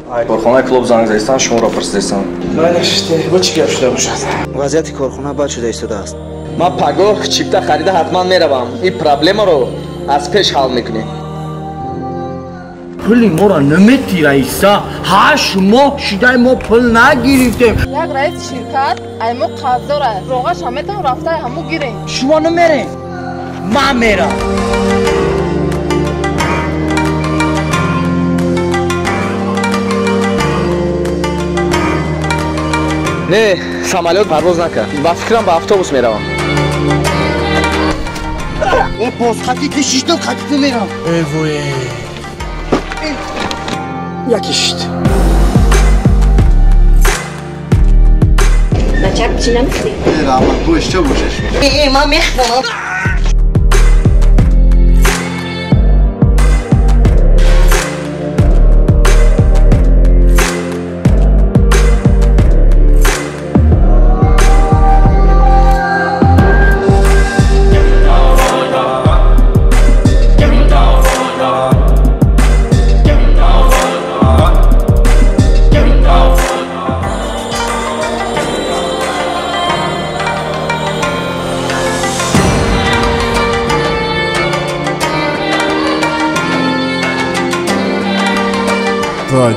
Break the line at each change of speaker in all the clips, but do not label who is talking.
Корхонаи клуб занг задистан, шуморо пурсидистан.
Майнаште, бо чӣ гап шуда бошад?
Вазъияти корхона бад шуда истодааст.
Ман пагоҳ чипта харида ҳатман меравам. Ин проблемаро аз пеш ҳал мекунем.
Пули моро намети раиса. 8 моҳ шидай мо пул нагирифтем.
Як раиси ширкат ай мо қарздор аст. Роғаш ҳаметон рафтаи ҳаму гирем.
Шумо намерем, ман мерам.
Не, самолёт парвоз накард. Ба фикрам ба автобус меравам.
Э, боз хати ти шиштам, хати ти мерам. Э, вой. Яки шишт.
Бачак чӣ намекунӣ?
Э, раҳмат, бо ишча бошаш.
Э, ман мехонам.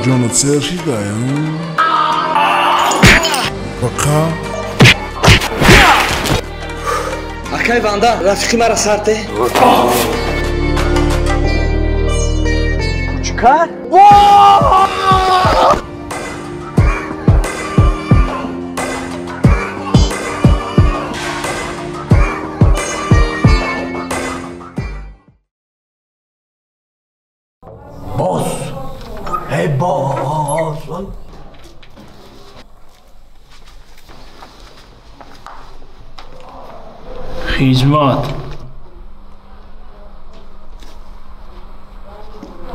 Ҷонат сер шидай, бақа.
Акай ванда, рафиқи мара сарте. Кучкар?
Боз. Эй, боз.
Хизмат.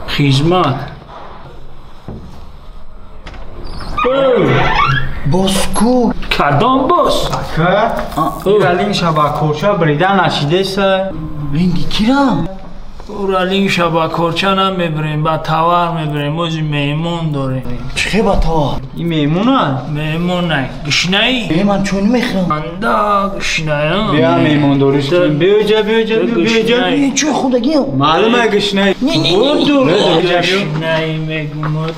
Хизмат.
Боз ку?
Кадом боз?
Ака, ира линг шабакорча брида нашидеса.
Линги кира?
Ура линг шабакорча намебирем, ба товар мебирем, ози меҳмон дорем.
Чӣ ба товар?
Ин меҳмона?
Меҳмонай. Гушнаи?
Э, ман чой намехӯрам.
Анда гушнаи.
Бия меҳмондориш кунем. Биёҷа, биёҷа, биёҷа.
Ин чой худагиам.
Маълума гушнаи.
Буду гушнаи мегумад.